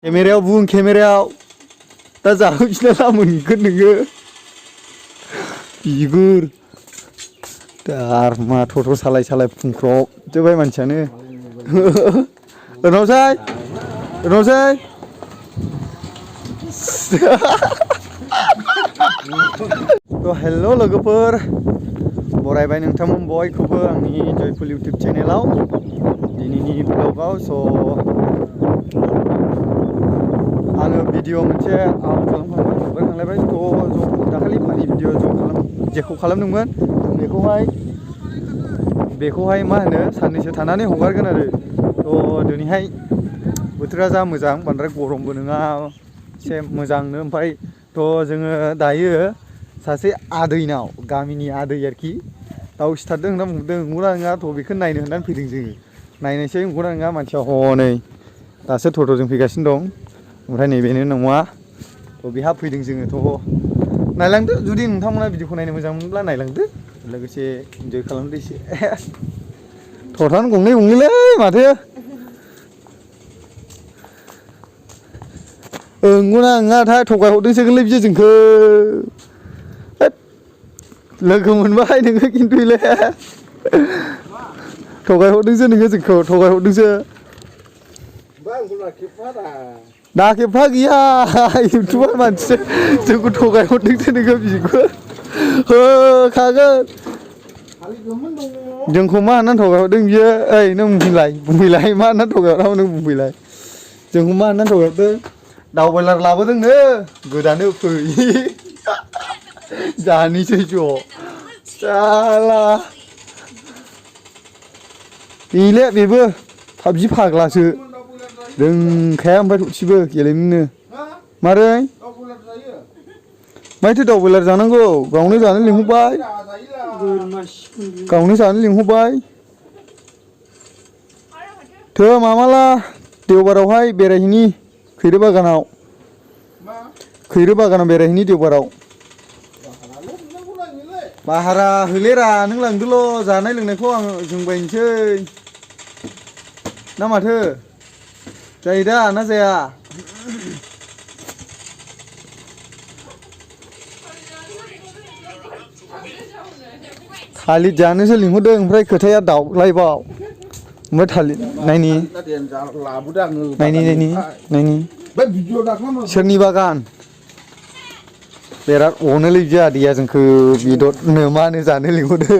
Kameraयाव बुं kameraयाव दा जाहोफिनना ला मोनगोन नोङो बिगुर दार मा थथ' सालाय सालाय फुंख्रबजोब्बाय मानसियानो उनावसै थ' हेल' लोगोफोर बरायबाय नोंथांमोन बयखौबो आंनि जयफुल इउटुब चेनेलाव दिनैनि ब्लगाव स' आङो भिडिअ मोनसे खालामखांबाय थ' दाखालि फानि भिडिअ जेखौ खालामदोंमोन बेखौहाय मा होनो साननैसो थानानै हगारगोन आरो थ' दिनैहाय बोथोरा जा मोजां बांद्राय गरमबो नङा एसे मोजांनो ओमफ्राय थ' जोङो दायो सासे आदैनाव गामिनि आदै आरोखि दाउ सिथारदों होनना बुंदों नंगौना नङा थ' बेखौ नायनो होननानै फैदों जोङो नायनायसै नंगौना नङा मानसिया हनै दासो टट'जों फैगासिनो दं ओमफ्राय नैबेनो नङा थ' बेहा फैदों जोङो थ' नायलांदो जुदि नोंथांमोना भिडिअखौ नायनो मोजां मोनब्ला नायलांदो लोगोसे इन्जय खालामदो एसे टट'आनो गंनैलै माथो नंगौना नङाथाय थगायहरदोंसोगोनलै बियो जोंखौ लोगो मोनबाय नोङो खिन्थु इले थगायहरदोंसो नोङो जोंखौ थगायहरदोंसो नाखेबफा गैया इउटुबार मानसिसो जोंखौ थगायहरदोंसो नोङो बिगुर होखागोन जोंखौ मा होननानै थगायहरदों बियो ओइ नों बुंफैलाय मा होननानै थगायहरदों नों बुंफैलाय जोंखौ मा होननानै थगायहरदों दाउ बयलार लाबोदोंनो गोदानो फै जानोसै ज' साला गैले बेबो पाबजि फाग्लासो रोंखाया ओमफ्राय थरसेबो गेलेनोनो मारै माथो दाउ बयलार जानांगौ गावनो जानो लिंहरबाय थौ मामाला देवबारावहाय बेरायहैनि खैरो बागानाव बेरायहैनि देवबाराव भारा होलेरा नों लांदोल' जानाय लोंनायखौ जों बायनोसै ना माथो जायो दा ना जाया थालिर जानोसो लिंहरदों ओमफ्राय खोथाया दावलायबाव ओमफ्राय थालिर नायनि सोरनि बागान बिराद अनोलै बिदि आदैया जोंखौ बेदरनो मा होनो जानो लिंहरदो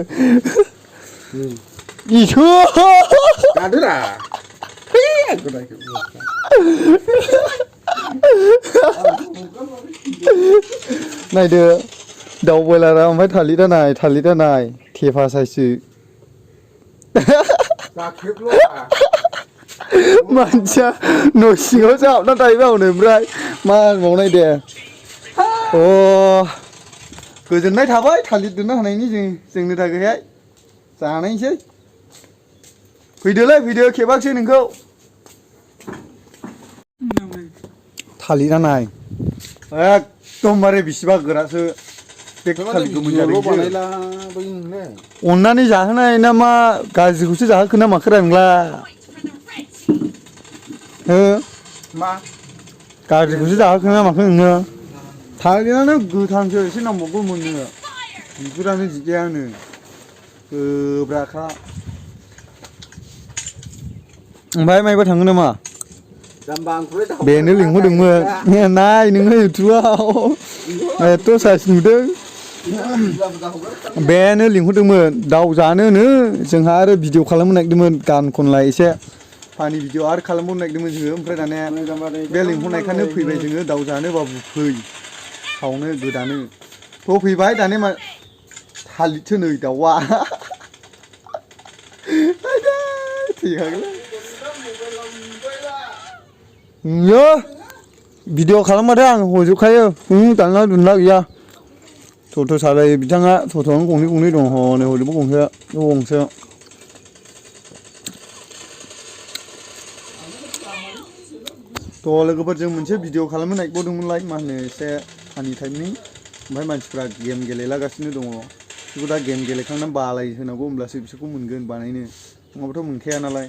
नायदो दाउ बयलारा ओमफ्राय थालिरा नाय थेफा साइससो मानसिया न' सिङावसो हाबना थाहैबाय ओमफ्राय मा होनबावनाय दे अ गोजोननाय थाबाय थालिर दोननो हानायनि जोंनो थाखायहाय जानायसै फैदो खेबाखसै नोंखौ थालिरा नाय एकदमबारे बिसिबा गोरासो बे थालिरखौ मोनजादों अननानै जाहोनाय ना मा गाज्रिखौसो जाहोखो ना माखोरा नोंलाय हो मा गाज्रिखौसो जाहोखो ना माखो नोङो थालिरानो गोथांसो एसे नांबावगौ मोननो बिगुरानो जिगायानो गोब्राखा ओमफ्राय मायबा थाङो नामा बेनो लिंहरदोंमोन नाय नोङो इउटुबाव एथ' साइस नुदों बेनो लिंहरदोंमोन दाउ जानोनो जोंहा आरो भिडिअ खालामनो नागिरदोंमोन गान खनलाय एसे फानि भिडिअ आरो खालामबावनो नागिरदोंमोन जोङो ओमफ्राय दानिया बे लिंहरनायखायनो फैबाय जोङो दाउ जानो बाबु फै सावनो गोदानो थ' फैबाय दानिया मा थालिरसो नै दाउआ भिडिअ खालामबाथाय आं हजोबखायो दानला दुनला गैया टट' सालायो बिथाङा टट'आनो गंनै दं हनै हजोंबो गंसे थ' लोगोफोरजों मोनसे भिडिअ खालामनो नागिरबावदोंमोनलाय मा होनो एसे फानि टाइपनि ओमफ्राय मानसिफ्रा गेम गेलेलागासिनो दङ बेखौ दा गेम गेलेखांनानै बालाय होनांगौ होमब्लासो बिसोरखौ मोनगोन बानायनो नङाबाथ' मोनखाया नालाय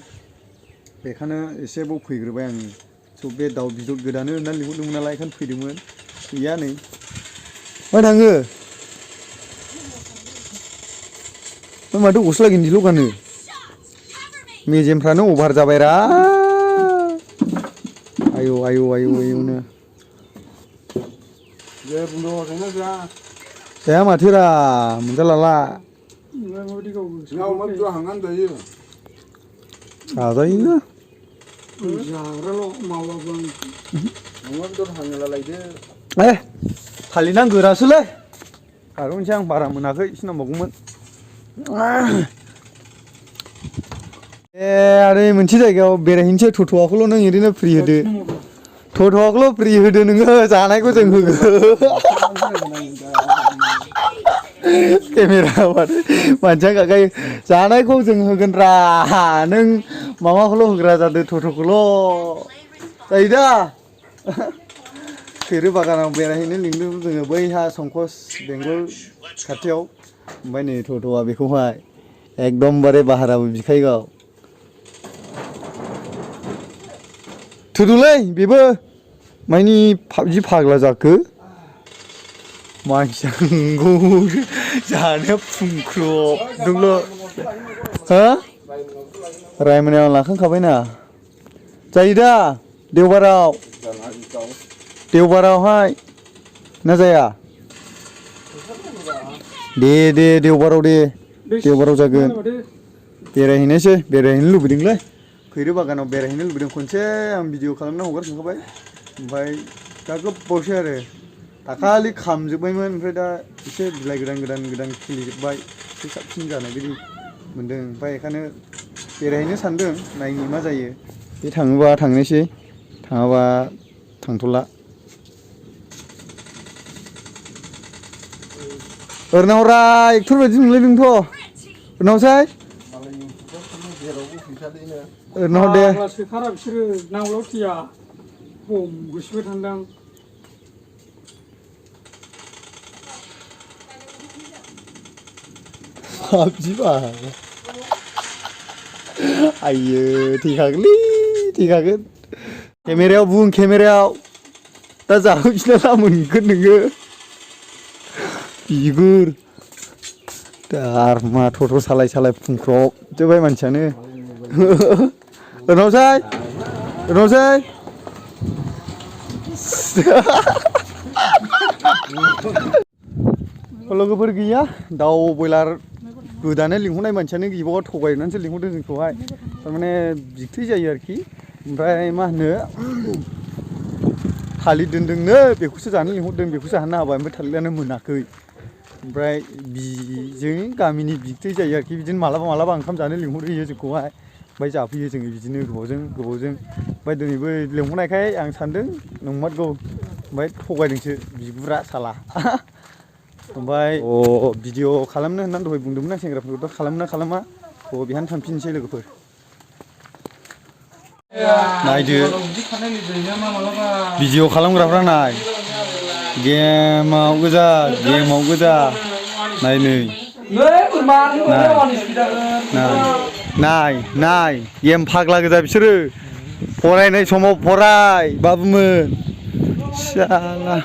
बेखायनो एसे बाव फैग्रोबाय आङो स' बे दाउ बिदर गोदानो होननानै लिंहरदोंमोन नालाय बेखायनो फैदोंमोन गैया नै मा थाङो माथो गस्ला गिन्दिल' गानो मेजेमफ्रानो अभार जाबायरा आयौ आयौ आयौ आयौनो जाया माथोरा मोनजालाला जाजायो थालिर नांगोरासोलै खारनोसै आं बारा मोनाखै एसे नांबावगौमोन आरो मोनसे जायगायाव बेरायहैनोसै थथ'आखौल' नों ओरैनो फ्रि होदो थथ'आखौल' फ्रि होदो नोङो जानायखौ जों होगोन केमेरा मानसिया गागायो जानायखौ जों होगोन रा नों माबाखौल' होग्रा जादो थथ'खौल' जायो दा खैरो बागानाव बेरायहैनो लिंदों जोङो बैहा संकस बेंगल खाथियाव ओमफ्राय नै थथ'आ बेखौहाय एकदमबारे भाराबो बिखायो गाव थुदोलै बेबो मानि पाबजि फाग्ला जाखो मानसियाखौ जानो फुंख्रबदोंल' हो रायमोनायाव लाखांखाबायना जायो दा देवबारावहाय ना जाया दे देवबाराव जागोन बेरायहैनोसै बेरायहैनो लुबैदोंलै खैरो बागानाव बेरायहैनो लुबैदों खनसे आं भिडिअ खालामना हगारखांखाबाय ओमफ्राय दा गोबावसै आरो दाखालि खामजोब्बायमोन ओमफ्राय दा एसे बिलाइ गोदान खिलिजोब्बाय एसे साबसिन जानाय बायदि मोन्दों ओमफ्राय बेखायनो बेरायहैनो सानदों नायनि मा जायो बे थाङोबा थांनोसै थाङाबा थांथ'ला ओरनावरा एक्टर बायदि नुलायदोंथ' ओरनावसाय ओरनाव दे सोखारा बिसोरो नांगौल' थैया खम गोसोबो थांदां पाबजि आइयो थैखागोन केमेरायाव बुं दा जाहोफिनाला मोनगोन नोङो बिगुर दारमा थथ' सालाय फुंख्रबजोब्बाय मानसियानो ओरनावसाय लोगोफोर गैया दाउ बयलार गोदानो लिंहरनाय मानसियानो गैबावा थगायनानैसो लिंहरदों जोंखौहाय थारमाने बिथै जायो आरोखि ओमफ्राय मा होनो थालिर दोनदोंनो बेखौसो जानो लिंहरदों बेखौसो हानना होबाय ओमफ्राय थालिरानो मोनाखै ओमफ्राय बिजों गामिनि बिथै जायो आरोखि बिदिनो मालाबा ओंखाम जानो लिंहरहैयो जोंखौहाय ओमफ्राय जाफैयो जोङो बिदिनो गोबावजों ओमफ्राय दिनैबो लिंहरनायखाय आं सानदों नंमारगौ ओमफ्राय थगायदोंसो बिगुरा साला ओमफ्राय भिडिअ खालामनो होननानै दहाय बुंदोंमोन आं सेंग्राफोरखौथ' खालामना खालामा बेहायनो थांफिननोसै लोगोफोर नायदो भिडिअ खालामग्राफ्रा नाय गेमाव गोजा नाय नाय गेम फाग्ला गोजा बिसोरो फरायनाय समाव फराय बाबुमोन साला